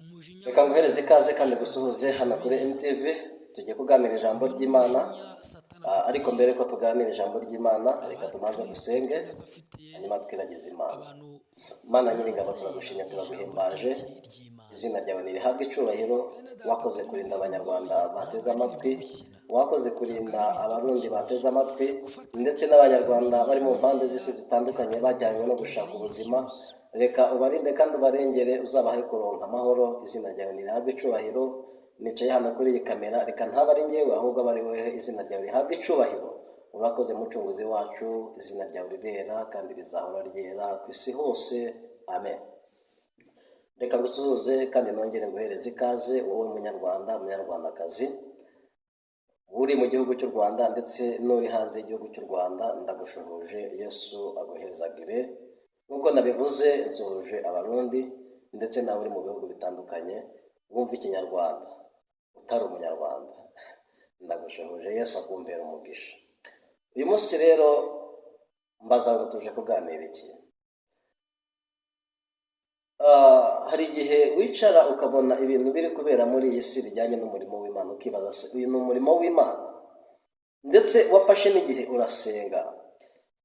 Umujinya Reka nguhereze ikaze kandi gusuhuze hano kuri MTV. Tugiye kuganira ijambo ry'Imana. Ariko mbere ko tuganira ijambo ry'Imana, reka tubanze dusenge, hanyuma twiragize Imana. Mana Nyiringabo, turagushimye, turaguhimbaje, izina ryawe ntirihabwe icyubahiro. Wakoze kurinda Abanyarwanda bateze amatwi, wakoze kurinda Abarundi bateze amatwi, ndetse n'Abanyarwanda bari mu mpande z'isi zitandukanye bajyanywe no gushaka ubuzima. Reka ubarinde kandi ubarengere, uzabahe kuronka amahoro. Izina ryawe ntirihabwe icyubahiro. Nicaye hano kuri iyi kamera, reka ntaba ari njyewe, ahubwo abe ari wowe. Izina ryawe rihabwe icyubahiro. Urakoze, Mucunguzi wacu. Izina ryawe rirera kandi rizahora ryera ku isi hose. Amen. Reka ngusuhuze kandi nongere nguhereze ikaze, wowe Munyarwanda, Munyarwandakazi uri mu gihugu cy'u Rwanda ndetse n'uri hanze y'igihugu cy'u Rwanda, ndagushuhuje. Yesu aguhezagire. Nk'uko nabivuze, nsuhuje Abarundi ndetse nawe uri mu bihugu bitandukanye wumva Ikinyarwanda utari Umunyarwanda, ndagushuhuje. Yesu akumpera umugisha. Uyu munsi rero mbaza ngo tuje kuganira iki? Hari igihe wicara ukabona ibintu biri kubera muri iyi si bijyanye n'umurimo w'Imana, ukibaza se uyu ni umurimo w'Imana? Ndetse wafashe n'igihe urasenga,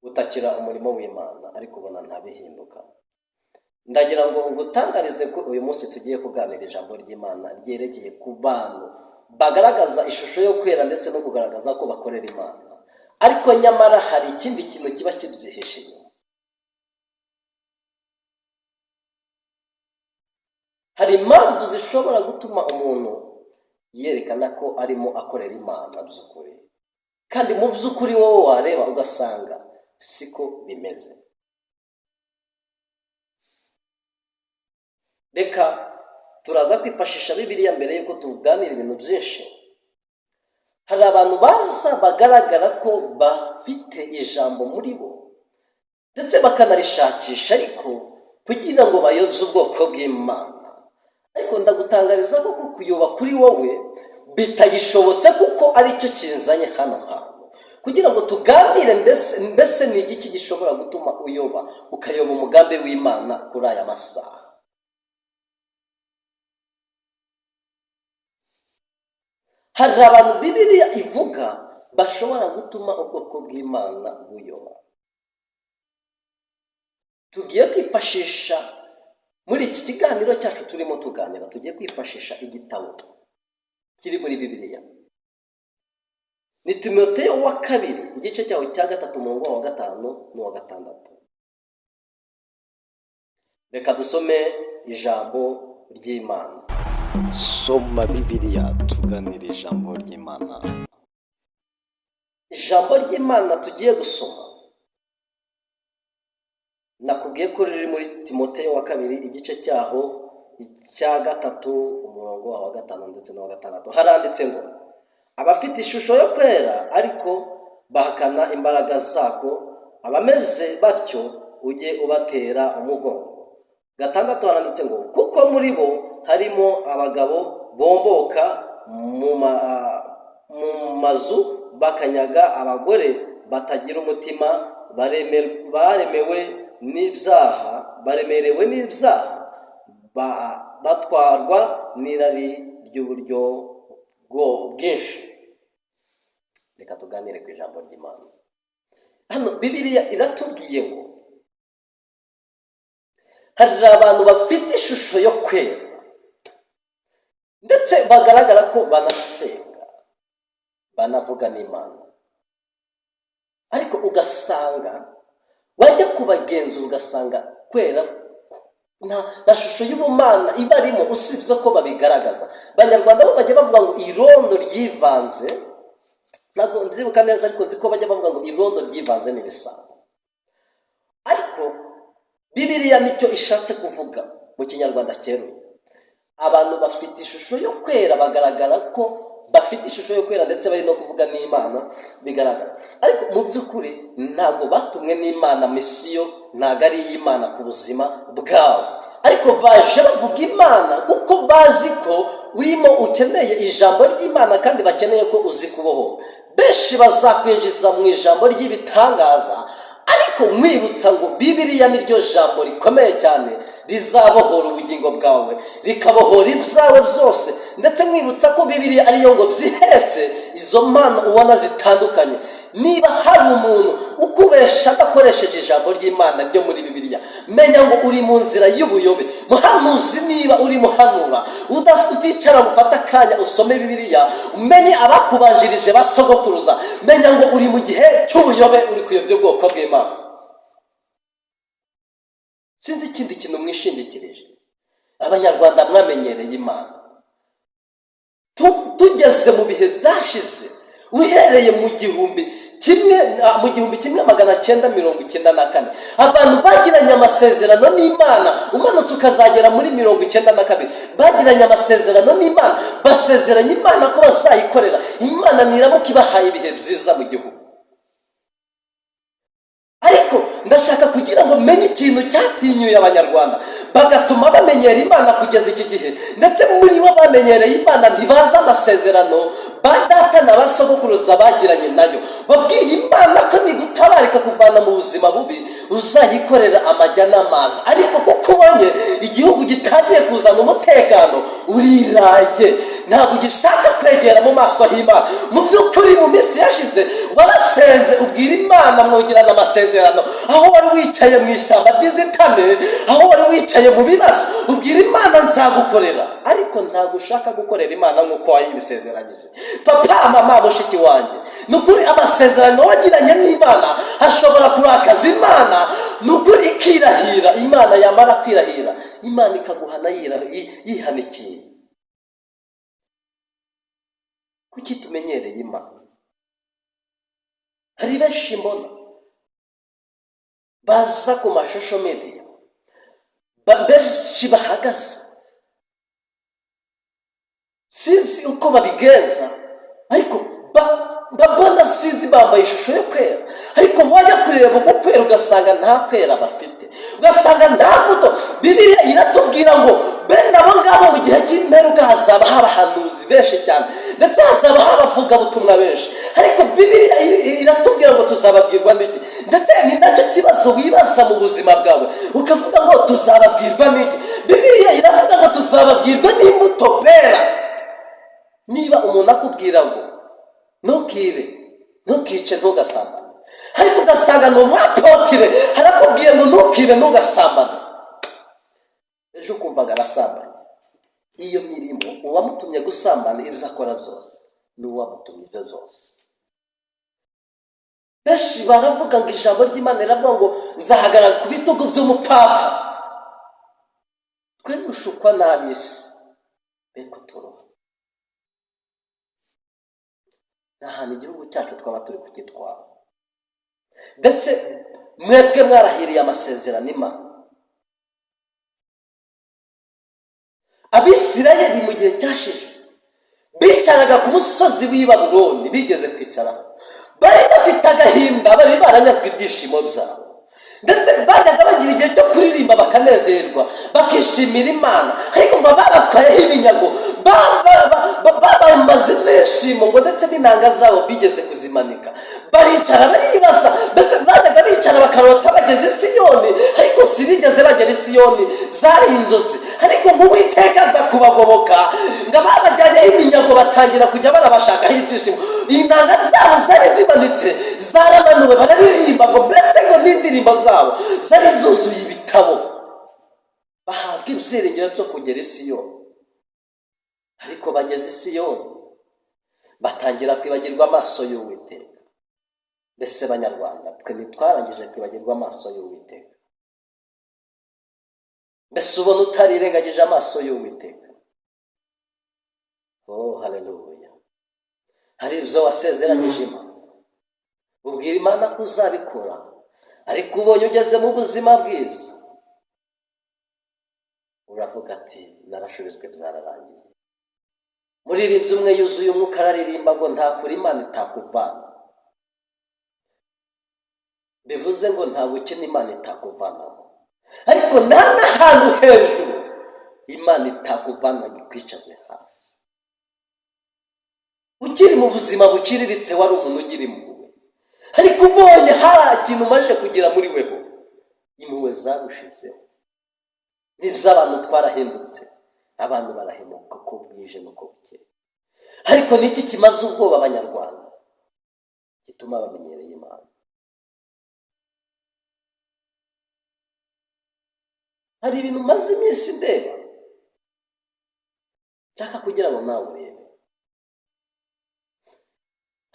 utakira umurimo w'Imana, ariko ubona ntabihinduka. Ndagira ngo ngutangarize ko uyu munsi tugiye kuganira ijambo ry'Imana ryerekeye ku bantu bagaragaza ishusho yo kwera ndetse no kugaragaza ko bakorera Imana, ariko nyamara hari ikindi kintu kiba kibyihishe inyuma. Hari impamvu zishobora gutuma umuntu yerekana ko arimo akorera Imana by'ukuri, kandi mu by'ukuri wowe wareba ugasanga siko bimeze. Reka turaza kwifashisha Bibiliya mbere y'uko tuganira ibintu byinshi. Hari abantu baza bagaragara ko bafite ijambo muri bo ndetse bakanarishakisha, ariko kugira ngo bayobye ubwoko bw'Imana. Ariko ndagutangariza ko kuyoba kuri wowe bitagishobotse, kuko aricyo kinzanye hano hantu kugira ngo tuganire. Mbese ni igiki gishobora gutuma uyoba, ukayoba umugambi w'Imana kuri aya masaha? Hari abantu Bibiliya ivuga bashobora gutuma ubwoko bw'Imana buyoba. Tugiye kwifashisha muri iki kiganiro cyacu turimo tuganira, tugiye kwifashisha igitabo kiri muri Bibiliya. Ni Timoteyo wa kabiri, igice cyaho cya 3, umurongo wa 5 n'uwa 6. Reka dusome ijambo ry'Imana. Soma Bibiliya, tuganire ijambo ry'Imana. Ijambo ry'Imana tugiye gusoma nakubwiye ko riri muri Timoteyo wa kabiri, igice cyaho cya 3, umurongo wa 5 ndetse n'uwa 6. Haranditse ngo: abafite ishusho yo kwera ariko bahakana imbaraga zako, abameze batyo ujye ubatera umugongo. 6 haranditse ngo: kuko muri bo harimo abagabo bomboka mu mazu bakanyaga abagore batagira umutima, baremewe n'ibyaha, baremerewe n'ibyaha, batwarwa n'irari ry'uburyo bwinshi. Reka tuganire ku ijambo ry'Imana. Hano Bibiliya iratubwiye ngo hari abantu bafite ishusho yo kwera ndetse bagaragara ko banasenga, banavuga n'Imana, ariko ugasanga wajya kubagenzura ugasanga kwera nta shusho y'ubumana ibarimo, usibye ko babigaragaza. Abanyarwanda bo bajya bavuga ngo irondo ryivanze, ntabwo mbyibuka neza, ariko nzi ko bajya bavuga ngo irondo ryivanze n'ibisambo. Ariko Bibiliya nicyo ishatse kuvuga mu Kinyarwanda cyeruye. Abantu bafite ishusho yo kwera bagaragara ko bafite ishusho yo kwera ndetse bari no kuvuga n'Imana bigaragara, ariko mu by'ukuri ntabwo batumwe n'Imana. Misiyo ntabwo ari iy'Imana ku buzima bwabo, ariko baje bavuga Imana kuko bazi ko urimo ukeneye ijambo ry'Imana kandi bakeneye ko uzi kubohoka. Benshi bazakwinjiza mu ijambo ry'ibitangaza, Ariko nkwibutsa ngo Bibiliya niryo jambo rikomeye cyane rizabohora ubugingo bwawe, rikabohora ibyawe byose. Ndetse nkwibutsa ko Bibiliya ariyo ngo byihetse izo mpano ubona zitandukanye. Niba hari umuntu ukubesha adakoresheje ijambo ry'Imana ryo muri Bibiliya, menya ngo uri mu nzira y'ubuyobe. Muhanuzi, niba uri muhanura uticara ngo ufate akanya usome Bibiliya, umenye abakubanjirije ba sogokuruza, menya ngo uri mu gihe cy'ubuyobe, uri kuyobya ubwoko bw'Imana. Sinzi ikindi kintu mwishingikirije. Abanyarwanda mwamenyereye Imana. Tugeze mu bihe byashize, uhereye mu 1994, abantu bagiranye amasezerano n'Imana, umanutse ukazagera muri 92, bagiranye amasezerano n'Imana, basezeranya Imana ko bazayikorera Imana niramuka ibahaye ibihe byiza mu gihugu. Ariko ndashaka kugira ngo menye ikintu cyatinyuye Abanyarwanda bagatuma bamenyera Imana kugeza iki gihe. Ndetse muri bo bamenyereye Imana, ntibazi amasezerano ba data na ba sogokuruza bagiranye nayo. Babwiye Imana ko nigutabarika kuvana mu buzima bubi uzayikorera amajya n'amazi. Ariko kuko ubonye igihugu gitangiye kuzana umutekano, uriraye, ntabwo ugishaka kwegera mu maso h'Imana. Mu by'ukuri, mu minsi yashize warasenze, ubwira Imana, mwugirana amasezerano aho wari wicaye mu ishyamba ry'inzitane, aho wari wicaye mu bibazo, ubwira Imana nzagukorera. Ariko ntabwo ushaka gukorera Imana nk'uko wayibisezeranyije. Papa, mama, mushiki wanjye, ni ukuri amasezerano wagiranye n'Imana ashobora kurakaza Imana, ni ukuri ikirahira. Imana yamara kwirahira, Imana ikaguhana yihanikiye. Kuki tumenyereye Imana? Hari benshi mbona baza ku ma social media, benshi bahagaze, sinzi uko babigenza, ariko babona, sinzi, bambaye ishusho yo kwera, ariko wajya kureba uko kwera ugasanga nta kwera bafite, ugasanga nta mbuto. Bibiliya iratubwira ngo bene abo ngabo mu gihe cy'imperuka hazaba abahanuzi benshi cyane, ndetse hazaba abavugabutumwa benshi. Ariko Bibiliya iratubwira ngo tuzababwirwa n'iki? Ndetse ni nacyo kibazo wibaza mu buzima bwawe, ukavuga ngo tuzababwirwa n'iki? Bibiliya iravuga ngo tuzababwirwa n'imbuto bera. Niba umuntu akubwira ngo ntukibe, ntukice, ntugasambane, ariko ugasanga ni umwapotire arakubwiye ngo ntukibe, ntugasambane, ejo ukumvaga arasambanye, iyo mirimo uwamutumye gusambana, ibyo akora byose ni uwamutumye ibyo byose. Benshi baravuga ngo ijambo ry'Imana riravuga ngo nzahagarara ku bitugu by'umupfapfa. Twe gushukwa n'ab'isi, be kuturoha. Ni ahantu igihugu cyacu twaba turi kugitwara. Ndetse mwebwe mwarahiriye amasezerano Imana. Abisirayeli mu gihe cyashize bicaraga ku musozi w'i Babuloni, bigeze kwicaraho bari bafite agahinda, bari baranyazwe ibyishimo byabo. Ndetse bajyaga bagira igihe cyo kuririmba, bakanezerwa, bakishimira Imana. Ariko ngo babatwayeho iminyago, babambaza ibyishimo, ngo ndetse n'inanga zabo bigeze kuzimanika. Baricara baribaza, mbese bajyaga bicara bakarota bageze i Siyoni, ariko si bigeze bagera i Siyoni, zari inzozi. Ariko ngo Uwiteka aza kubagoboka, ngo ababajyanyeho iminyago batangira kujya barabashakaho ibyishimo. Inanga zabo zari zimanitse zaramanuwe, bararirimba, ngo mbese ngo n'indirimbo zabo zari zuzuye ibitabo, bahabwa ibyiringiro byo kugera i Siyoni. Ariko bageze i Siyoni batangira kwibagirwa amaso y'Uwiteka. Mbese Banyarwanda, twe ntitwarangije kwibagirwa amaso y'Uwiteka? Mbese ubona utarirengagije amaso y'Uwiteka? Oh, haleluya! Hari ibyo wasezeranyije Imana, ubwira Imana ko uzabikora, ariko ubonye ugeze mu buzima bwiza uravuga ati narashubijwe, byararangiye. Muririmbyi umwe yuzuye umwuka araririmba ngo nta kure Imana itakuvana. Bivuze ngo nta bukene Imana itakuvanamo, ariko nta n'ahantu hejuru Imana itakuvana ngo ikwicaze hasi. Ukiri mu buzima buciriritse wari umuntu ugira impuhwe, Ariko ubonye hari ikintu umaze kugira muri weho, impuhwe zarushizeho. Nibyo, abantu twarahindutse, abantu barahemuka uko bwije n'uko bukeye. Ariko niki kimaze ubwoba Abanyarwanda gituma bamenyereye Imana? Hari ibintu maze iminsi ndeba, nshaka kugira ngo nawe urebe.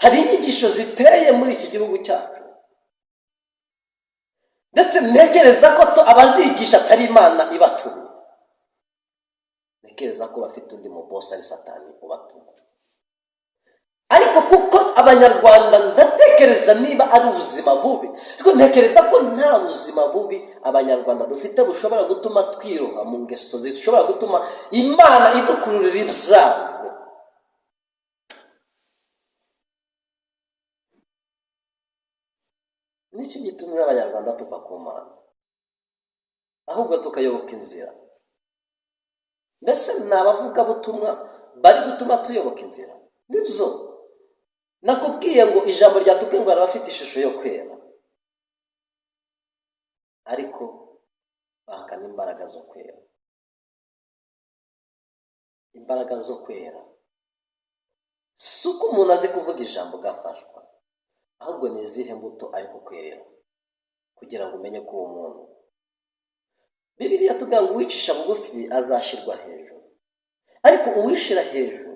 Hari inyigisho ziteye muri iki gihugu cyacu, ndetse ntekereza ko abazigisha atari Imana ibatumye. Ntekereza ko bafite undi mubosi ari Satani ubatuma. Ariko kuko Abanyarwanda, ndatekereza niba ari ubuzima bubi, ariko ntekereza ko nta buzima bubi Abanyarwanda dufite bushobora gutuma twiroha mu ngeso zishobora gutuma Imana idukururira ibyago. Nicyo gitumye Abanyarwanda tuva ku Mana, ahubwo tukayoboka inzira. Mbese ni abavugabutumwa bari gutuma tuyoboka inzira? Nibyo nakubwiye ngo ijambo ryatubwiye ngo hari abafite ishusho yo kwera, ariko bahakana imbaraga zo kwera. Imbaraga zo kwera si uko umuntu azi kuvuga ijambo gafashwa, ahubwo ni izihe mbuto ari kukwerera kugira ngo umenye ko uwo muntu. Bibiliya tubwira ngo uwicisha bugufi azashyirwa hejuru, ariko uwishira hejuru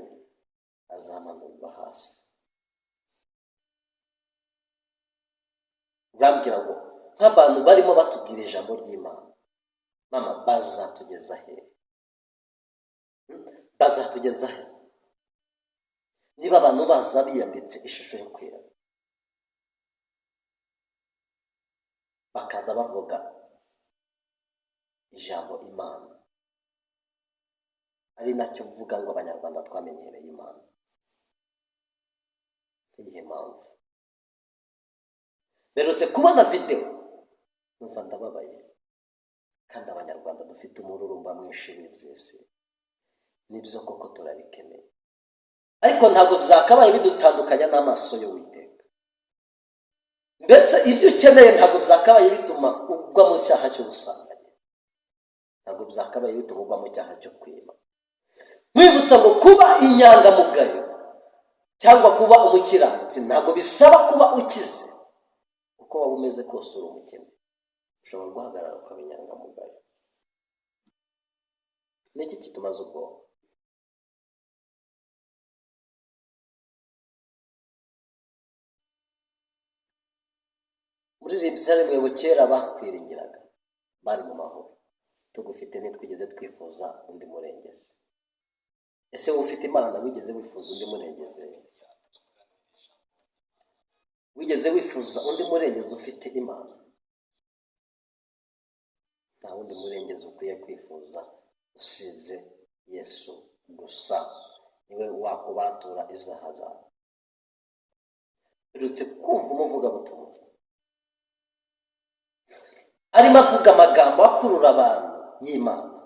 azamanurwa hasi. Urambwira ngo nk'abantu barimo batubwira ijambo ry'Imana, mama, bazatugeza he? Bazatugeza he niba abantu baza biyambitse ishusho yo kwera, bakaza bavuga ijambo Imana, ari nacyo mvuga ngo Abanyarwanda twamenyereye Imana? Niyihe mpamvu? Mperutse kubona videwo numva ndababaye, kandi Abanyarwanda dufite umururumba mwinshi w'iby'isi. Nibyo koko turabikeneye, ariko ntabwo byakabaye bidutandukanya n'amaso y'Uwiteka. Ndetse ibyo ukeneye ntabwo byakabaye bituma ugwa mu cyaha cy'ubusambanyi, ntabwo byakabaye bituma ugwa mu cyaha cyo kwiba. Nkwibutsa ngo kuba inyangamugayo cyangwa kuba umukiranutsi ntabwo bisaba kuba ukize. Uko waba umeze kose uri umukene, ushobora guhagarara ukaba inyangamugayo. Niki kitumaze ubwoba? Muri rimwe ngo kera bakwiringiraga bari mu mahoro, tugufite ntitwigeze twifuza undi murengezi. Ese wowe ufite Imana wigeze wifuza undi murengezi? Wigeze wifuza undi murengezi ufite Imana? Nta wundi murengezi ukwiye kwifuza usibye Yesu gusa, niwe wakubatura ibyaha byawe. Mperutse kumva umuvugabutumwa arimo avuga amagambo akurura abantu y'Imana,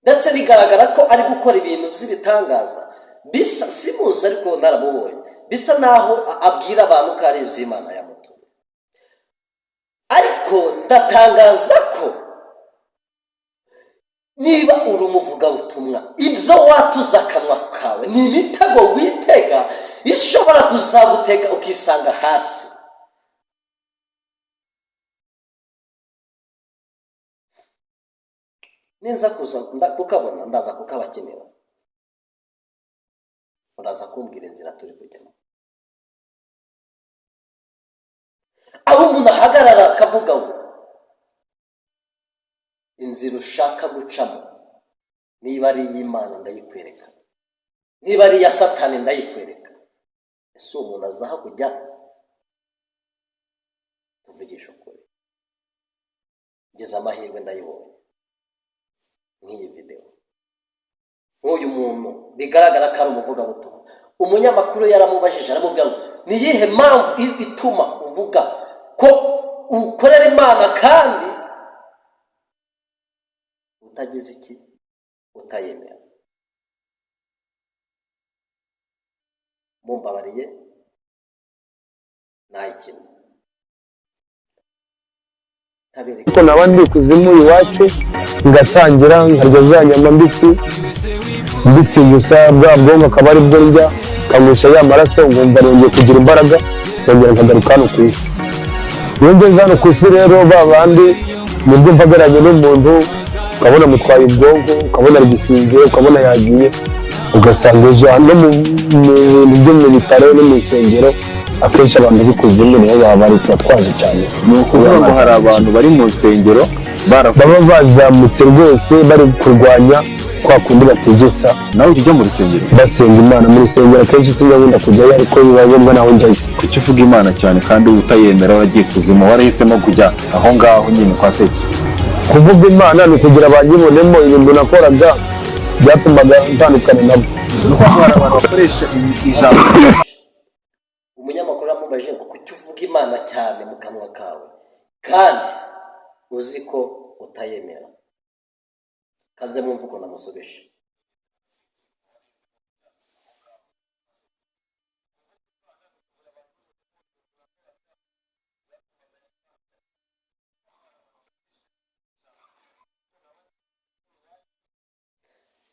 ndetse bigaragara ko ari gukora ibintu by'ibitangaza bisa, simuzi ariko naramubonye, bisa naho abwira abantu ko ari iby'Imana yamutumye. Ariko ndatangaza ko niba uri umuvugabutumwa, ibyo watuza akanwa kawe ni imitego witega ishobora kuzagutega ukisanga hasi. Ninza kuza kukabona, ndaza kukabakenera, uraza kumbwira inzira turi kujyamo. Aho umuntu ahagarara akavuga ngo inzira ushaka gucamo niba ari iy'Imana ndayikwereka, niba ari iya Satani ndayikwereka. Ese uwo muntu azaha kujya? Tuvugishe ukuri, ngize amahirwe ndayibonye nk'iyi videwo. Nk'uyu muntu bigaragara ko ari umuvugabutumwa, umunyamakuru yaramubajije aramubwira ngo ni iyihe mpamvu ituma uvuga ko ukorera Imana kandi utagize iki, utayemera? Mumbabariye. Nayikina nkabereka. Ko naba ndi ikuzimu iwacu, ngatangira nkarya za nyama mbisi mbisi gusa, bwa bwonko akaba ari bwo ndya, nkanywesha ya maraso, nkumva nongeye kugira imbaraga, nkongera nkagaruka hano ku isi. Iyo ngeze hano ku isi rero, ba bandi nibwo mpagararanye n'umuntu, ukabona mutwaye ubwonko, ukabona ari gusinzira, ukabona yagiye, ugasanga ejo no mu bintu byo mu bitaro no mu nsengero, akenshi abantu b'ikuzimu niho baba bari, tuba twaje cyane. Ni ukuvuga ngo hari abantu bari mu nsengero baba bazamutse rwose, bari kurwanya kwa kundi bategesa. Nawe ujya ujya mu rusengero? Basenga Imana mu rusengero akenshi sinjya kujyayo, ariko biba ngombwa naho njyayo. Kuki uvuga Imana cyane kandi utayemera, waragiye kuzimu, warahisemo kujya aho ngaho nyine kwa Seki? Kuvuga Imana ni ukugira banyibonemo ibintu nakoraga byatumaga ntandukana nabo. Ni ukuvuga ngo hari abantu bakoresha ijambo. Umunyamakuru aramubajije ngo: "Kuki uvuga Imana cyane mu kanwa kawe kandi uzi ko utayemera?" Kanze mwumve ukuntu amusubije.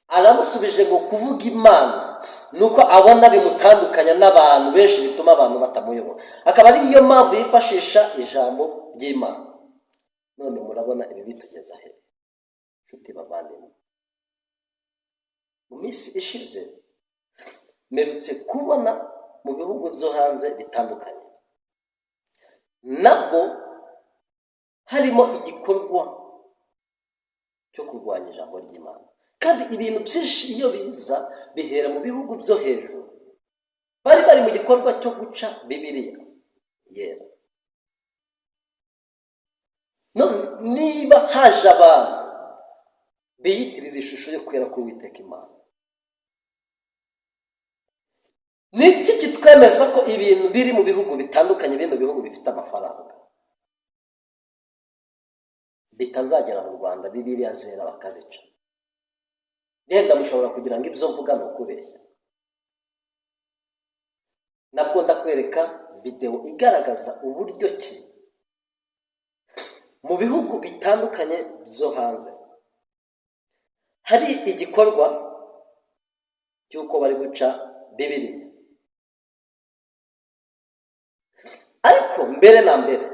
Aramusubije ngo kuvuga Imana ni uko abona bimutandukanya n'abantu benshi, bituma abantu batamuyoboka, akaba ariyo mpamvu yifashisha ijambo ry'Imana. None murabona ibi bitugeza he, nshuti bavandimwe? Mu minsi ishize mperutse kubona mu bihugu byo hanze bitandukanye nabwo harimo igikorwa cyo kurwanya ijambo ry'Imana, kandi ibintu byinshi iyo biza bihera mu bihugu byo hejuru. Bari bari mu gikorwa cyo guca Bibiliya yera. None niba haje abantu biyitirira ishusho yo kwera k'Uwiteka Imana, ni iki kitwemeza ko ibintu biri mu bihugu bitandukanye, bino bihugu bifite amafaranga, bitazagera mu Rwanda, Bibiliya zera bakazica? Yenda mushobora kugira ngo ibyo mvuga ni ukubeshya. Nabwo ndakwereka videwo igaragaza uburyo ki mu bihugu bitandukanye byo hanze hari igikorwa cy'uko bari guca Bibiliya. Ariko mbere na mbere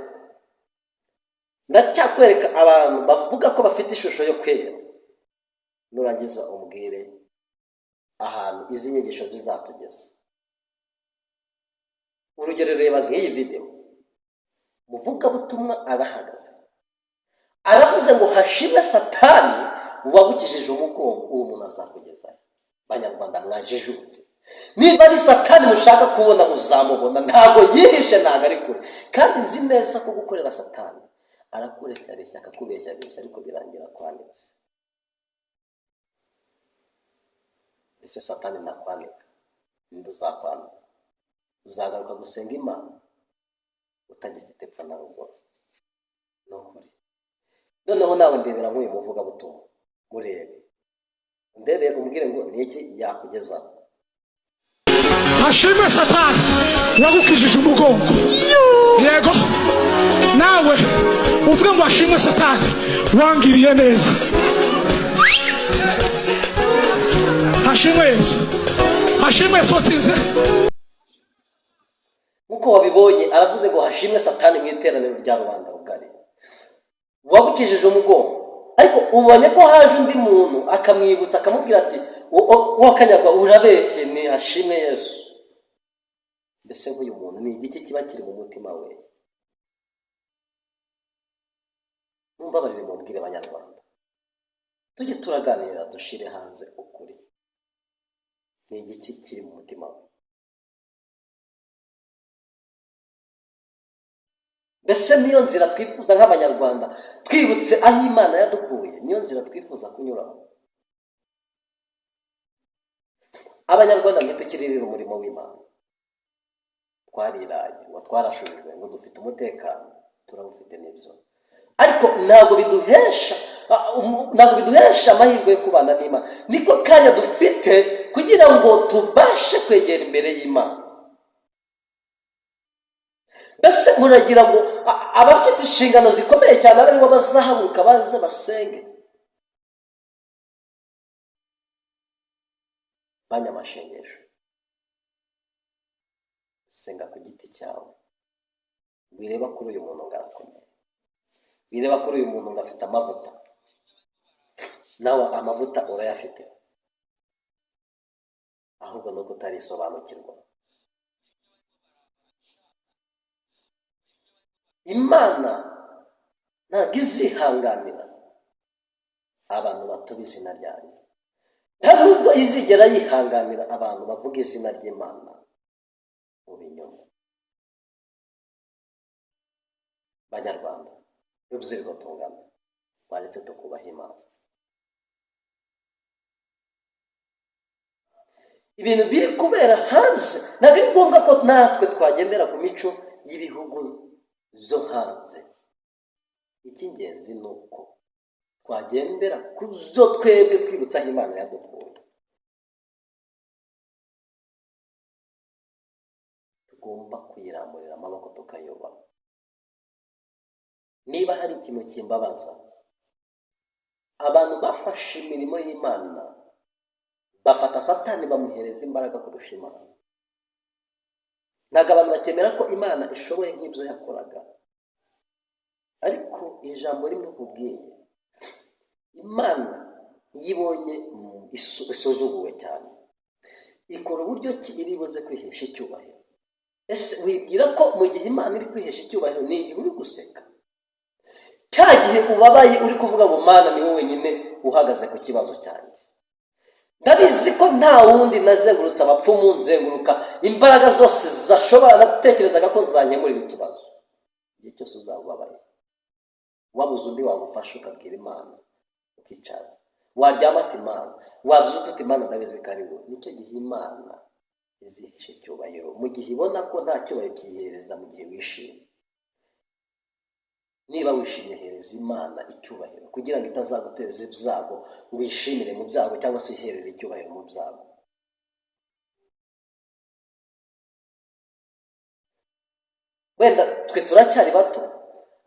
ndacyakwereka abantu bavuga ko bafite ishusho yo kwera, nurangiza umbwire ahantu izi nyigisho zizatugeza. Urugero, reba nk'iyi videwo, umuvugabutumwa arahagaze aravuze ngo: "Hashimwe Satani wagukijije umugongo." Uwo muntu azakugezayo. Banyarwanda mwajijutse, niba ari Satani mushaka kubona, muzamubona. Ntabwo yihishe, ntabwo ari kure, kandi nzi neza ko gukorera Satani arakureshyareshya, akakubeshyabeshya, ariko birangira akwanitse. Ese Satani nakwanika, ninde uzakwanika? Uzagaruka gusenga Imana utagifite epfo na ruguru, ni ukuri. Noneho nawe ndebera nk'uyu muvugabutumwa, murebe, ndebere, umbwire ngo ni iki yakugezaho. Hashimwe Satani wagukijije umugongo. Yego, nawe uvuge ngo: "Hashimwe Satani wangiriye neza." Hashimwe Yesu, hashimwe Yesu watsinze. Nk'uko wabibonye, aravuze ngo: "Hashimwe Satani mu iteraniro rya rubanda rugari wagukijije umugongo." Ariko ubonye ko haje undi muntu akamwibutsa, akamubwira ati: "Wakanyagwa, urabeshye, ni hashimwe Yesu." Mbese nk'uyu muntu ni igiki kiba kiri mu mutima we? Mumbabarire mumbwire, Abanyarwanda, tujye turaganira, dushire hanze ukuri. Ni igiki kiri mu mutima we? Mbese niyo nzira twifuza nk'Abanyarwanda, twibutse aho Imana yadukuye? Niyo nzira twifuza kunyuramo? Abanyarwanda ntitukiririra umurimo w'Imana. Twariraye ngo twarashubijwe, ngo dufite umutekano, turawufite n'ibyo, ariko ntabwo biduhesha amahirwe yo kubana n'Imana. Niko kanya dufite kugira ngo tubashe kwegera imbere y'Imana. Mbese muragira ngo abafite inshingano zikomeye cyane abe aribo bazahaguruka baze basenge? Banyamashengesho, senga ku giti cyawe, wireba kuri uyu muntu ngo arakomeye, wireba kuri uyu muntu ngo afite amavuta, nawe amavuta urayafite, ahubwo nuko utarisobanukirwa. Imana ntabwo izihanganira abantu batuba izina ryayo, nta nubwo izigera yihanganira abantu bavuga izina ry'Imana mu binyoma. Banyarwanda, rubyiruko tungana, waretse tukubaha Imana. Ibintu biri kubera hanze ntabwo ari ngombwa ko natwe twagendera ku mico y'ibihugu byo hanze. Icy'ingenzi ni uko twagendera ku byo twebwe twibutsa aho Imana yadukuye. Tugomba kuyiramburira amaboko tukayoba. Niba hari ikintu kimbabaza, abantu bafashe imirimo y'Imana bafata Satani bamuhereza imbaraga kurusha Imana. Ntabwo abantu bakemera ko Imana ishoboye nk'ibyo yakoraga, ariko ijambo rimwe nkubwiye, Imana yibonye isuzuguwe cyane, ikora uburyo ki iri buze kwihesha icyubahiro. Ese wibwira ko mu gihe Imana iri kwihesha icyubahiro ni igihe uri guseka? Cya gihe ubabaye uri kuvuga ngo Mana ni wowe wenyine uhagaze ku kibazo cyanjye, ndabizi ko nta wundi, nazengurutse abapfumu, nzenguruka imbaraga zose zashobora, natekerezaga ko zankemurira ikibazo. Igihe cyose uzaba ubabaye, wabuze undi wagufasha, ukabwira Imana, ukicara, waryama ati Imana, wabyuka uti Imana ndabizi ko ari wowe. Nicyo gihe Imana izihisha icyubahiro, mu gihe ibona ko nta cyubahiro kiyihereza mu gihe wishimye. Niba wishimye, hereza Imana icyubahiro kugira ngo itazaguteza ibyago, ngo uyishimire mu byago cyangwa se uyiherere icyubahiro mu byago. Wenda twe turacyari bato,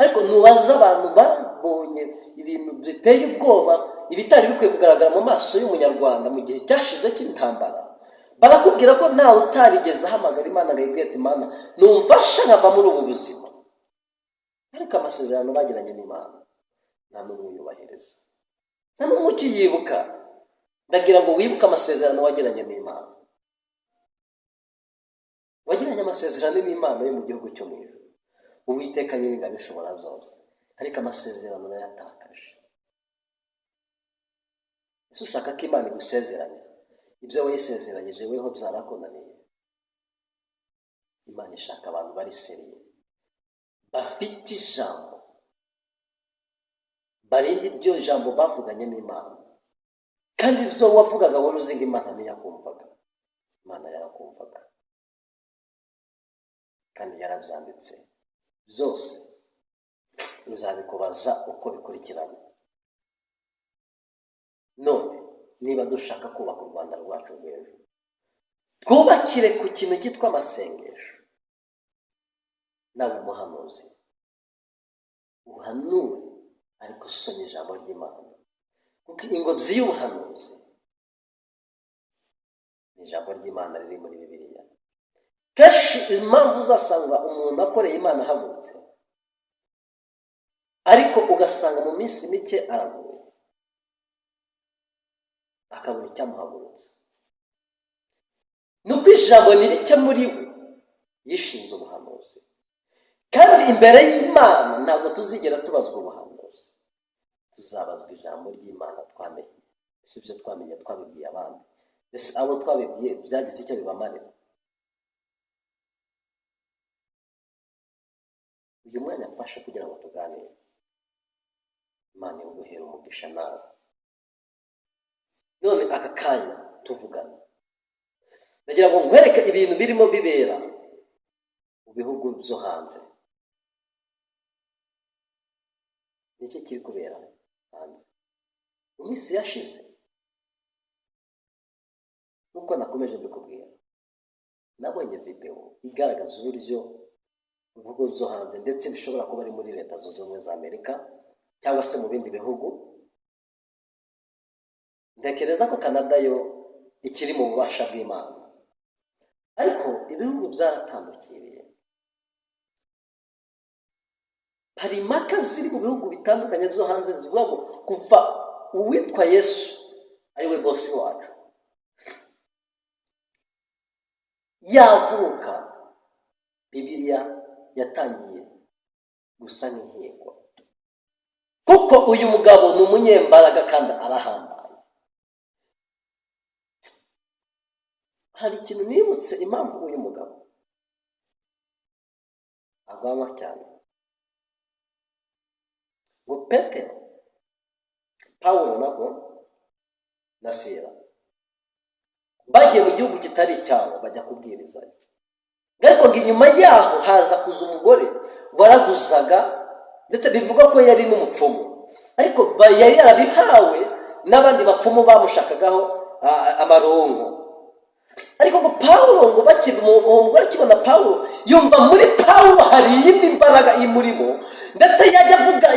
ariko nubaza abantu babonye ibintu biteye ubwoba, ibitari bikwiye kugaragara mu maso y'umunyarwanda mu gihe cyashize cy'intambara, barakubwira ko ntawe utarigeze ahamagara Imana ngo ayibwire ati Imana numfashe nkava muri ubu buzima. Ariko amasezerano bagiranye n'Imana nta n'umwe uyubahiriza, nta n'umwe ukiyibuka. Ndagira ngo wibuke amasezerano wagiranye n'Imana. Wagiranye amasezerano n'Imana yo mu gihugu cyo mu ijuru, Uwiteka Nyiringabo ishobora byose, ariko amasezerano urayatakaje. Ese ushaka ko Imana igusezeranya ibyo wayisezeranyije weho byarakunaniye? Imana ishaka abantu bari seriye, bafite ijambo, barinda iryo jambo bavuganye n'Imana. Kandi ibyo wavugaga wari uzi ngo Imana ntiyakumvaga, Imana yarakumvaga kandi yarabyanditse byose, izabikubaza uko bikurikirana. None niba dushaka kubaka u Rwanda rwacu rw'ejo, twubakire ku kintu cyitwa amasengesho. Nawe muhanuzi, uhanure ariko usomye ijambo ry'Imana, kuko ingobyi y'ubuhanuzi ni ijambo ry'Imana riri muri Bibiliya. Kenshi impamvu uzasanga umuntu akoreye Imana ahagurutse, ariko ugasanga mu minsi mike araguye, akabura icyamuhagurutse, nuko ijambo ni rike muri we, yishinze ubuhanuzi. Kandi imbere y'Imana ntabwo tuzigera tubazwa ubuhanuzi, tuzabazwa ijambo ry'Imana twamenye. Si ibyo twamenye twabibwiye abandi, ese abo twabibwiye byagize icyo bibamarira? Uyu mwanya afashe kugira ngo tuganire, Imana iguhere umugisha nawe. None aka kanya tuvugana, ndagira ngo nkwereke ibintu birimo bibera mu bihugu byo hanze. Niki kiri kubera hanze? Mu minsi yashize, nkuko nakomeje mbikubwira, nabonye video igaragaza uburyo Mu bihugu byo hanze, ndetse bishobora kuba ari muri Leta Zunze Ubumwe za Amerika cyangwa se mu bindi bihugu. Ntekereza ko Canada yo ikiri mu bubasha bw'Imana, ariko ibihugu byaratandukiriye. Hari impaka ziri mu bihugu bitandukanye byo hanze zivuga ngo kuva uwitwa Yesu ari we bosi wacu yavuka, Bibiliya yatangiye gusa nk'inkiko, kuko uyu mugabo ni umunyembaraga kandi arahambaye. Hari ikintu nibutse impamvu uyu mugabo agwanywa cyane, ngo Petero, Pawulo nabwo na Sila bagiye mu gihugu kitari icyabo bajya kubwirizayo, ariko ngo inyuma yaho haza kuza umugore waraguzaga, ndetse bivuga ko yari n'umupfumu, ariko yari yarabihawe n'abandi bapfumu bamushakagaho amaronko. Ariko ngo Pawulo, ngo uwo mugore akibona Pawulo yumva muri Pawulo hari iyindi mbaraga imurimo, ndetse yajya avuga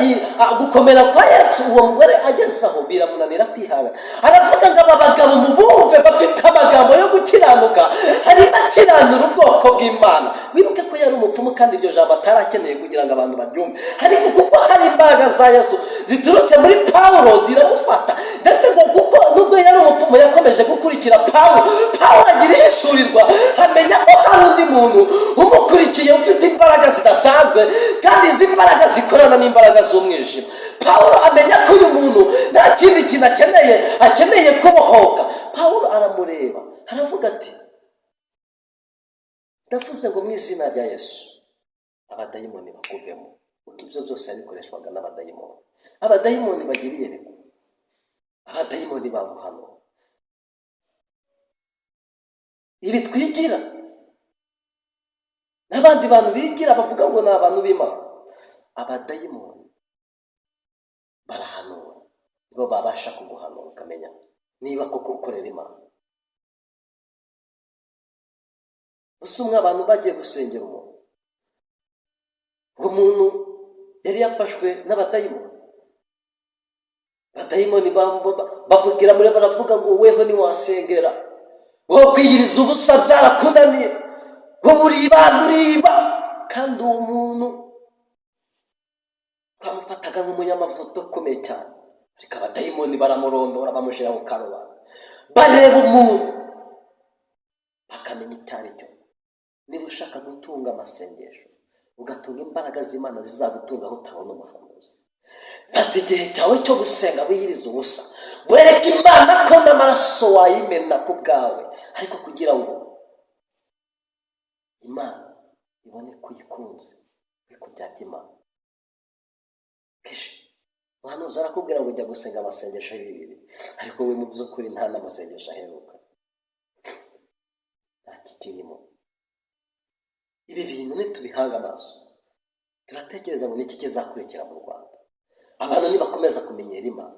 gukomera kwa Yesu. Uwo mugore ageze aho biramunanira kwihangana, aravuga ngo aba bagabo mubumve bafite amagambo yo gukiranuka, harimo akiranura ubwoko bw'Imana. Wibuke ko yari umupfumu kandi iryo jambo atarakeneye kugira ngo abantu baryumve, ariko kuko hari imbaraga za Yesu ziturutse muri Pawulo ziramufata, ndetse ngo kuko nubwo yari umupfumu yakomeje gukurikira Pawulo. Pawulo agira ihishurirwa, amenya ko hari undi muntu umukurikiye ufite imbaraga zidasanzwe, kandi izi mbaraga zikorana n'imbaraga z'umwijima. Pawulo amenya ko uyu muntu nta kindi kintu akeneye, akeneye kubohoka. Pawulo aramureba aravuga ati ndavuze ngo mu izina rya Yesu abadayimoni bakuvemo, kuko ibyo byose yabikoreshwaga n'abadayimoni. Abadayimoni bagira iyerekwa, abadayimoni baguhanura. Ibi twigira n'abandi bantu bigira bavuga ngo ni abantu b'Imana, abadayimoni barahanura, nibo babasha kuguhanura ukamenya niba koko ukorera Imana. Gusa umwe abantu bagiye gusengera umuntu, uwo muntu yari yafashwe n'abadayimoni. Abadayimoni bavugira muri, baravuga ngo weho ntiwasengera, wowe kwiyiriza ubusa byarakunaniye, wowe uribanda uriba. Kandi uwo muntu twamufataga nk'umunyamavuta ukomeye cyane, ariko abadayimoni baramurondora bamushyira ku karubanda, bareba umuntu bakamenya icyo ari cyo. Niba ushaka gutunga amasengesho, ugatunga imbaraga z'Imana zizagutunga aho utabona umuhanuzi, fata igihe cyawe cyo gusenga wiyiriza ubusa, wereke Imana ko n'amaraso wayimena ku bwawe, ariko kugira ngo Imana ibone ko uyikunze, we kuryarya Imana. Kenshi umuhanuzi arakubwira ngo ujya gusenga amasengesho y'ibiri, ariko we mu by'ukuri nta n'amasengesho aheruka, nta kikirimo. Ibi bintu nitubihanga amaso turatekereza ngo niki kizakurikira mu Rwanda. Abantu nibakomeza kumenyera Imana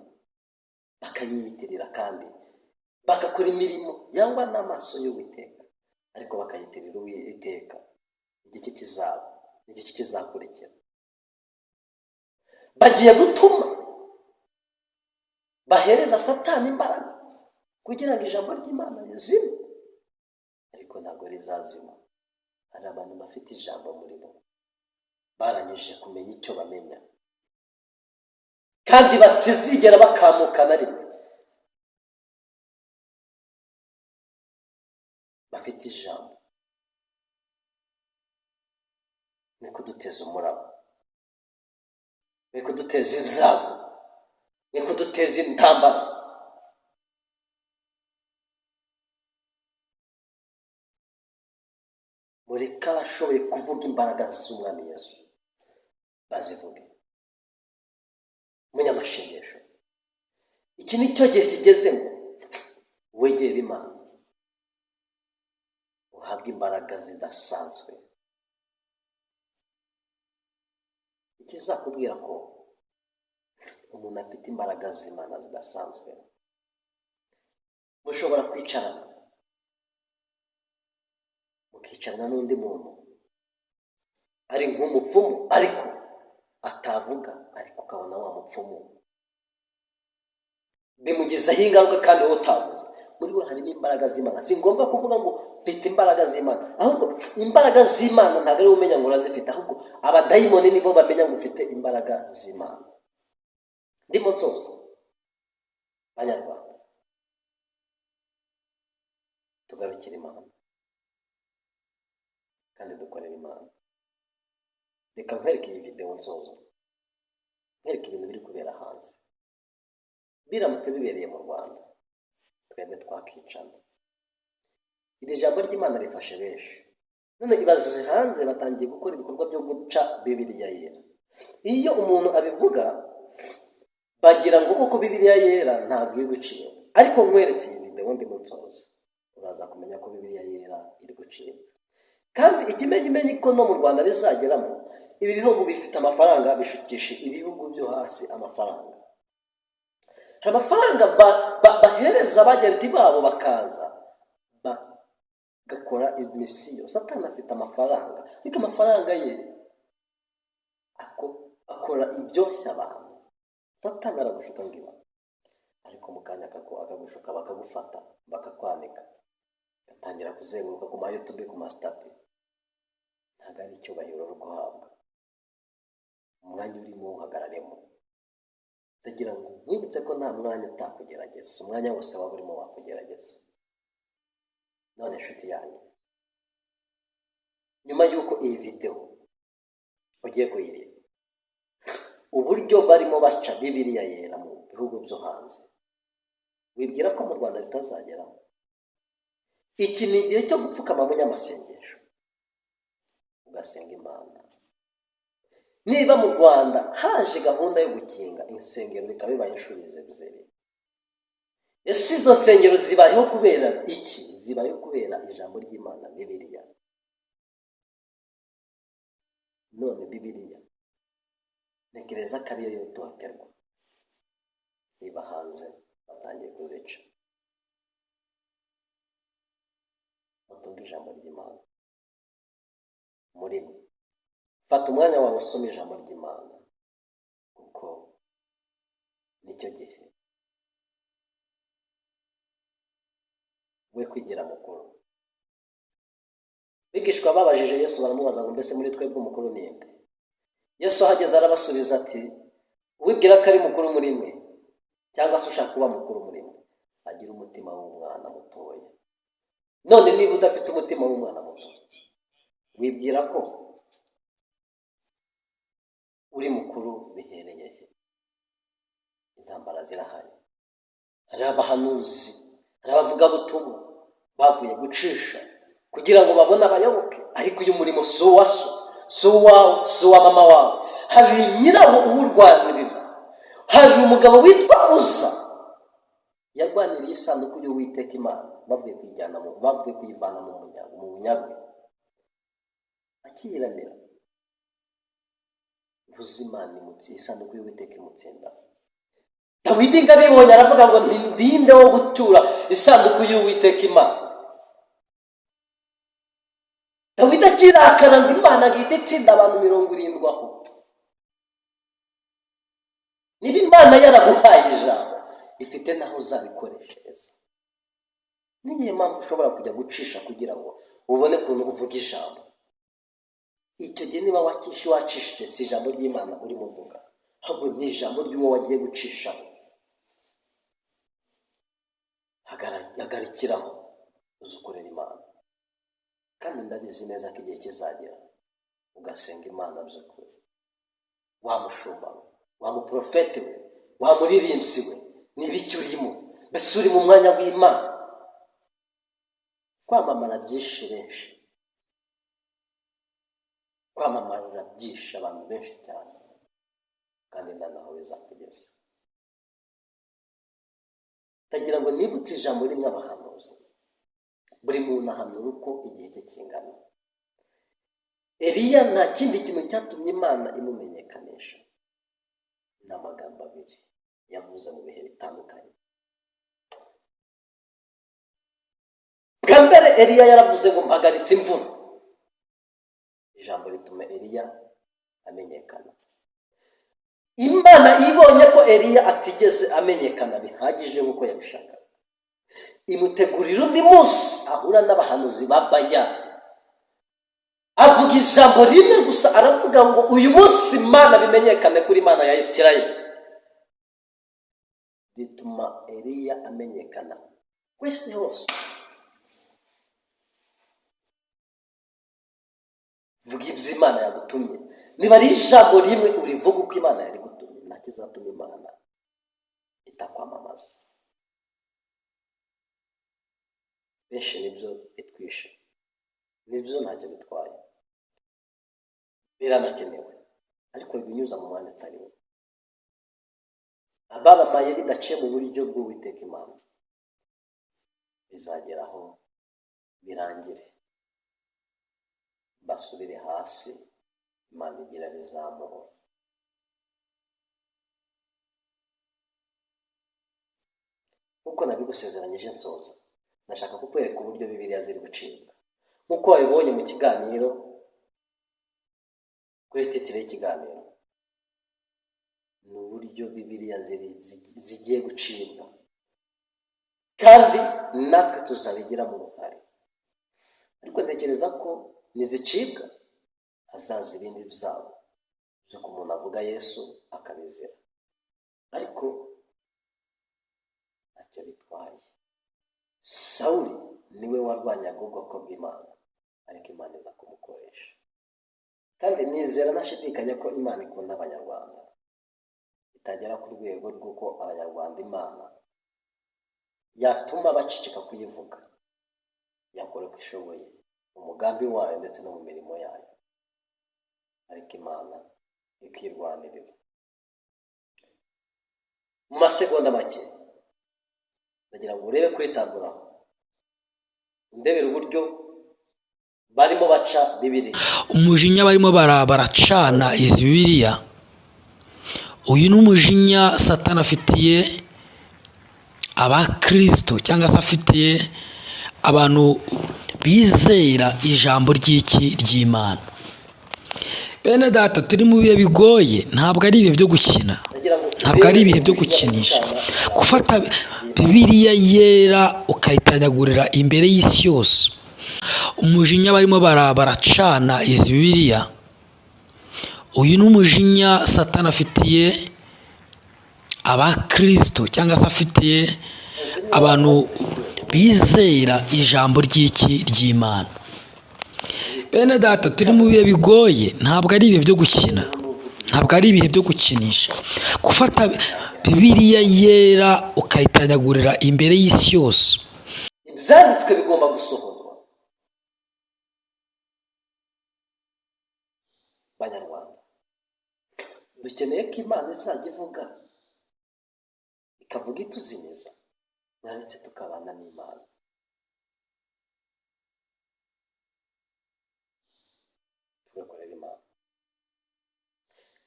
bakayiyitirira kandi bagakora imirimo yangwa n'amaso y'Uwiteka, ariko bakayitirira Uwiteka, igiki kizaba, igiki kizakurikira. Bagiye gutuma bahereza Satani imbaraga kugira ngo ijambo ry'Imana rizime, ariko ntabwo rizazima. Hari abantu bafite ijambo muri bo, barangije kumenya icyo bamenya, kandi batizigera bakamuka na rimwe. Bafite ijambo ni kuduteza umuraba, ni kuduteza ibyago, ni kuduteza intambara. Mureke abashoboye kuvuga imbaraga z'Umwami Yesu bazivuge. Munyamashengesho, iki ni cyo gihe kigezemo wegera Imana uhabwe imbaraga zidasanzwe. Ikizakubwira ko umuntu afite imbaraga z'Imana zidasanzwe, mushobora kwicarana mukicarana n'undi muntu Ari nk'umupfumu, ariko atavuga, ariko ukabona wa mupfumu bimugizeho ingaruka kandi wowe utavuze. Muri we harimo imbaraga z'Imana. Si ngombwa kuvuga ngo mfite imbaraga z'Imana, ahubwo imbaraga z'Imana ntabwo ari wowe umenya ngo urazifite, ahubwo abadayimoni nibo bamenya ngo ufite imbaraga z'Imana. Ndimo nsoza, Banyarwanda, tugarukire Imana kandi dukorere Imana. Reka nkwereke iyi videwo nsoza, nkwereke ibintu biri kubera hanze. Biramutse bibereye mu Rwanda, twebwe twakicana. Iri jambo ry'Imana rifashe benshi. None ibaze hanze batangiye gukora ibikorwa byo guca Bibiliya Yera. Iyo umuntu abivuga bagira ngo koko Bibiliya Yera ntabwo iri gucibwa, ariko nkweretse iyi videwo ndimo nsoza, uraza kumenya ko Bibiliya Yera iri gucibwa. Kandi ikimenyimenyi ko no mu Rwanda bizageramo, ibi bihugu bifite amafaranga, bishukisha ibihugu byo hasi amafaranga. Hari amafaranga bahereza abagenti babo, bakaza bagakora imisiyo. Satani afite amafaranga, ariko amafaranga ye akora ibyoshya abantu. Satani aragushuka ngo iba, ariko mu kanya akagushuka, bakagufata, bakakwanika, gatangira kuzenguruka ku ma YouTube, ku ma status. Ntabwo ari icyubahiro uri guhabwa. Umwanya urimo uhagararemo. Ndagira ngo nkwibutse ko nta mwanya utakugerageza, umwanya wose waba urimo wakugerageza. None inshuti yanjye, nyuma y'uko iyi videwo ugiye kuyireba, uburyo barimo baca Bibiliya Yera mu bihugu byo hanze, wibwira ko mu Rwanda bitazageramo? Iki ni igihe cyo gupfukama munyamasengesho, ugasenga Imana. Niba mu Rwanda haje gahunda yo gukinga insengero, bikaba bibaye inshuro ebyiri, ese izo nsengero zibayeho kubera iki? Zibayeho kubera ijambo ry'Imana, Bibiliya. None Bibiliya ntekereza ko ariyo yototerwa niba hanze batangiye kuzica. Mutunge ijambo ry'Imana muri mwe. Fata umwanya wawe usome ijambo ry'Imana, kuko nicyo gihe. We kwigira mukuru. Bigishwa babajije Yesu, baramubaza ngo: "Mbese muri twebwe umukuru ni nde?" Yesu ahageze arabasubiza ati: "Uwibwira ko ari mukuru muri mwe, cyangwa se ushaka kuba mukuru muri mwe, agira umutima w'umwana mutoya." None niba udafite umutima w'umwana muto, wibwira ko uri mukuru bihereye he? Intambara zirahari. Hari abahanuzi, hari abavugabutumwa bavuye gucisha kugira ngo babone abayoboke, ariko uyu murimo si uwa so, si uwawe, si uwa mama wawe. Hari nyirawo uwurwanirira. Hari umugabo witwa Uza, yarwaniriye isanduku y'Uwiteka Imana, bavuye kuyijyana mu bavuye kuyivana mu bunyagwe, akiyiramira. Uza Imana imutsi isanduku y'Uwiteka imutsinda. Dawidi ngo abibonye aravuga ngo: "Ndinde wo gutura isanduku y'Uwiteka Imana?" Dawidi akirakara ngo Imana ngihita itsinda abantu 70 aho. Niba Imana yaraguhaye ijambo, ifite n'aho uzabikoreshereza. Niyo mpamvu ushobora kujya gucisha kugira ngo ubone ukuntu uvuga ijambo. Icyo gihe niba wacishije, si ijambo ry'Imana urimo uvuga, ahubwo ni ijambo ry'uwo wagiye gucishaho. Hagarikiraho, uzi ukorera Imana. Kandi ndabizi neza ko igihe kizagera ugasenga Imana by'ukuri. Wa mushumba we, wa muporofete we, wa muririmbyi we, ni ibiki urimo? Mbese uri mu mwanya w'Imana? Kwamamara byishe benshi, kwamamarira byishe abantu benshi cyane, kandi nta naho bizakugeza. Ndagira ngo nibutse ijambo rimwe abahanuzi: buri muntu ahanura uko igihe cye kingana. Eliya nta kindi kintu cyatumye Imana imumenyekanisha, ni amagambo abiri yavuze mu bihe bitandukanye. Bwa mbere Eliya yaravuze ngo: "Mpagaritse imvura." Ijambo rituma Eliya amenyekana. Imana ibonye ko Eliya atigeze amenyekana bihagije nk'uko yabishakaga, imutegurira undi munsi ahura n'abahanuzi ba Bayali. Avuga ijambo rimwe gusa, aravuga ngo uyu munsi Imana bimenyekane kuri Imana ya Isirayeli. Rituma Eliya amenyekana ku isi hose. Vuga ibyo Imana yagutumye. Niba ari ijambo rimwe urivuga uko Imana yarigutumye, nta kizatuma Imana itakwamamaza. Benshi nibyo bitwishe, nibyo ntacyo bitwaye, biranakenewe, ariko binyuza mu mwanya utari wo. Ababamaye bidaciye mu buryo bw'Uwiteka Imana, bizageraho birangire, basubire hasi, Imana igira bizamura. Nkuko nabigusezeranyije nsoza, ndashaka kukwereka uburyo Bibiliya ziri gucibwa. Nkuko wabibonye mu kiganiro, kuri titire y'ikiganiro, ni uburyo Bibiliya zigiye gucibwa, kandi natwe tuzabigiramo uruhare. Ariko ntekereza ko nizicibwa hazaza ibindi byabo by'uko umuntu avuga Yesu akabizira, ariko ntacyo bitwaye. Sawuli niwe warwanyaga ubwoko bw'Imana, ariko Imana iza kumukoresha. Kandi nizera ntashidikanya ko Imana ikunda Abanyarwanda, itagera ku rwego rw'uko Abanyarwanda Imana yatuma baceceka kuyivuga. Yakora uko ishoboye mu mugambi wayo ndetse no mu mirimo yayo, ariko Imana ikirwanirira. Mu masegonda make ndagira ngo urebe kuri taburo, ndebere uburyo barimo baca Bibiliya. Umujinya barimo baracana izi Bibiliya. Uyu ni umujinya Satani afitiye abakristo, cyangwa se afitiye abantu bizera ijambo ry'iki ry'Imana. Bene data, turi mu bihe bigoye, ntabwo ari ibihe byo gukina, ntabwo ari ibihe byo gukinisha. Gufata Bibiliya yera ukayitanyagurira imbere y'isi yose. Umujinya barimo baracana izi Bibiliya. Uyu ni umujinya Satani afitiye abakristo, cyangwa se afitiye abantu bizera ijambo ry'iki ry'Imana. Bene data, turi mu bihe bigoye, ntabwo ari ibihe byo gukina, ntabwo ari ibihe byo gukinisha. Gufata Bibiliya yera ukayitanyagurira imbere y'isi yose. Ibyanditswe bigomba gusohorwa. Banyarwanda, dukeneye ko Imana izajya ivuga, ikavuga ituzimiza, naretse tukabana n'Imana. Tugakorera Imana.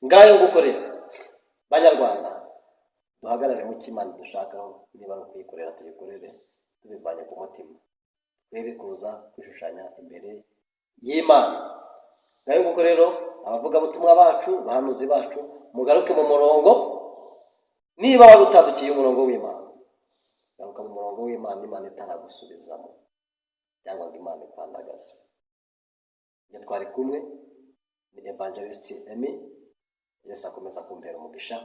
Ngayo ngukorera Banyarwanda, duhagarare mu cy'Imana dushakaho, niba ari ukuyikorera tuyikorere tubivanye ku mutima, twere kuza kwishushanya imbere y'Imana. Ngayo nguko rero, abavugabutumwa bacu, abahanuzi bacu, mugaruke mu murongo. Niba wari utandukiye umurongo w'Imana, garuka mu murongo w'Imana, Imana itaragusubizamo cyangwa ngo Imana ikwandagaze. Iyo twari kumwe ni Evangelist Emmy. Yesu akomeza kumpera umugisha,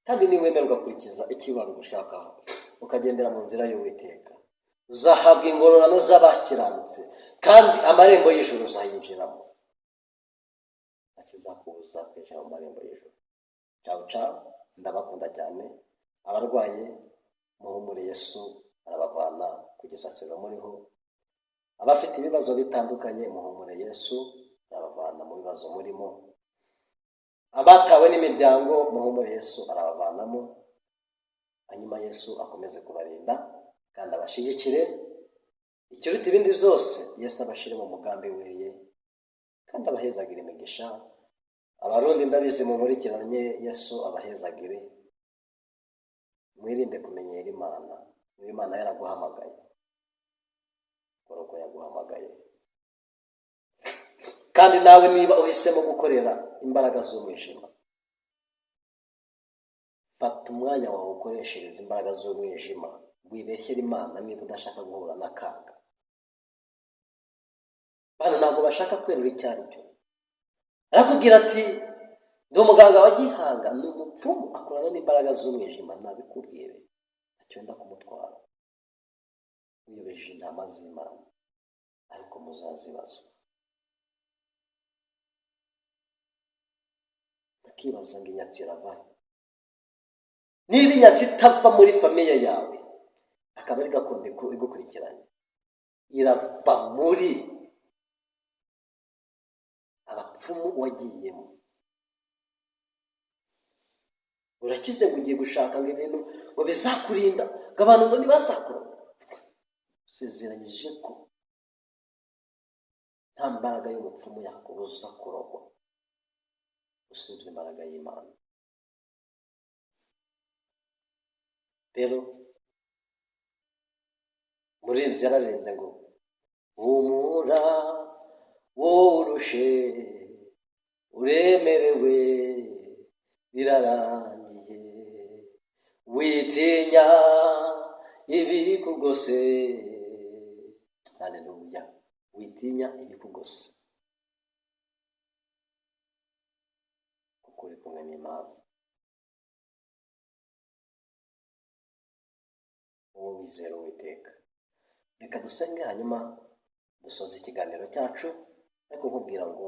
kandi niwemera ugakurikiza icyo Imana igushakaho, ukagendera mu nzira y'Uwiteka, uzahabwa ingororano z'abakiranutse, kandi amarembo y'ijuru uzayinjiramo. Ntakizakubuza kwinjira mu marembo y'ijuru. Ciao ciao, ndabakunda cyane. Abarwaye muhumure, Yesu arabavana ku gisasiro muriho. Abafite ibibazo bitandukanye muhumure, Yesu arabavana mu bibazo murimo. Abatawe n'imiryango muhumure, Yesu arabavanamo. Hanyuma Yesu akomeze kubarinda kandi abashyigikire. Ikiruta ibindi byose, Yesu abashyire mu mugambi weye kandi abahezagire imigisha. Abarundi ndabizi mumurikiranye, Yesu abahezagire. Mwirinde kumenyera Imana. Niba Imana yaraguhamagaye, kora uko yaguhamagaye. Kandi nawe niba uhisemo gukorera imbaraga z'umwijima, fata umwanya wawe ukoreshereza imbaraga z'umwijima, wibeshyera Imana niba udashaka guhura n'akaga. Bana ntabwo bashaka kwerura icyo ari cyo. Arakubwira ati ndi umuganga wa gihanga, ni umupfumu, akorana n'imbaraga z'umwijima. Nabikubwire, ntacyo wenda kumutwara. Wiyobeje intama z'Imana, ariko muzazibazwa. Ndakibaza ngo inyatsi iravahe? Niba inyatsi itava muri famiye yawe, akaba ari gakondo igukurikiranye, irava muri abapfumu wagiyemo. Urakize ngo ugiye gushaka ngo ibintu ngo bizakurinda, ngo abantu ngo ntibazakura. Usezeranyije ko nta mbaraga y'umupfumu yakubuza kurogwa, usibye imbaraga y'Imana. Rero umuririmbyi yararirimbye ngo humura woroshe uremerewe birarangiye, witinya ibikugose. Haleluya, witinya ibikugose kuko uri kumwe n'Imana. Wowe wizera Uwiteka. Reka dusenge hanyuma dusoze ikiganiro cyacu, ariko nkubwira ngo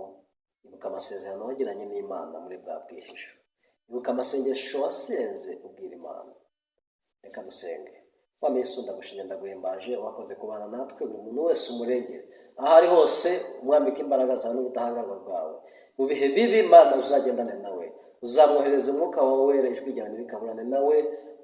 ibuka amasezerano wagiranye n'Imana muri bwa bwihisho, ibuka amasengesho wasenze ubwira Imana. Reka dusenge. Mwami Yesu, ndagushimye, ndaguhimbaje, wakoze kubana natwe. Buri muntu wese umurengere aho ari hose, umwambike imbaraga zawe n'ubudahangarwa bwawe. Mu bihe bibi Imana uzagendane nawe, uzamwohereza umwuka wawe wera, ijwi ryawe ntirikaburane nawe.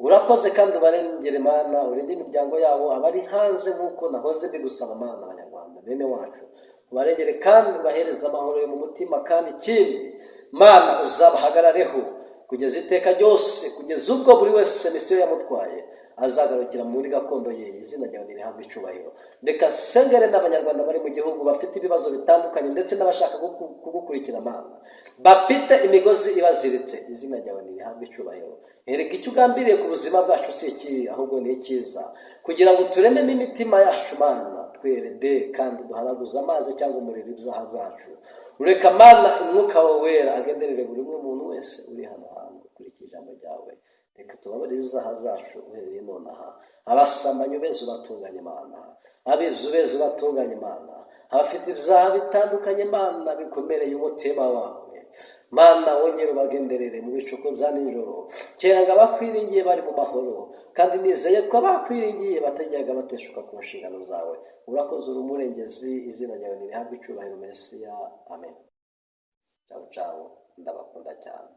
Urakoze kandi ubarengere Mana, urinde imiryango yabo abari hanze nk'uko nahoze mbigusaba Mana. Abanyarwanda bene wacu ubarengere kandi ubahereze amahoro yo mu mutima, kandi ikindi Mana uzabahagarareho kugeza iteka ryose, kugeza ubwo buri wese misiyo yamutwaye azagarukira muri gakondo ye. Izina ryawe ntirihabwe icyubahiro. Reka sengere n'abanyarwanda bari mu gihugu bafite ibibazo bitandukanye, ndetse n'abashaka kugukurikira Mana, bafite imigozi ibaziritse. Izina ryawe ntirihabwe icyubahiro. Erega icyo ugambiriye ku buzima bwacu si ikibi, ahubwo ni icyiza, kugira ngo turememo imitima yacu Mana, twerede kandi duhanaguze amazi cyangwa umuriro ibyaha byacu. Ureka Mana umwuka wawe wera agenderere buri umwe muntu wese uri hano hantu ukurikije ijambo ryawe. Reka tubabarire ibyaha byacu uhereye nonaha. Abasambanyi ubeze ubatunganye Mana, abizi ubeze ubatunganye Mana, abafite ibyaha bitandukanye Mana bikomereye umutima wawe Mana, wongere ubagenderere mu bicuku bya nijoro. Kera ngo abakwiringiye bari mu mahoro, kandi nizeye ko abakwiringiye batajyaga bateshuka ku nshingano zawe. Urakoze, uri umurengezi, izina ryawe ntirihabwe icyubahiro Mesiya. Amen. Ciao ciao, ndabakunda cyane.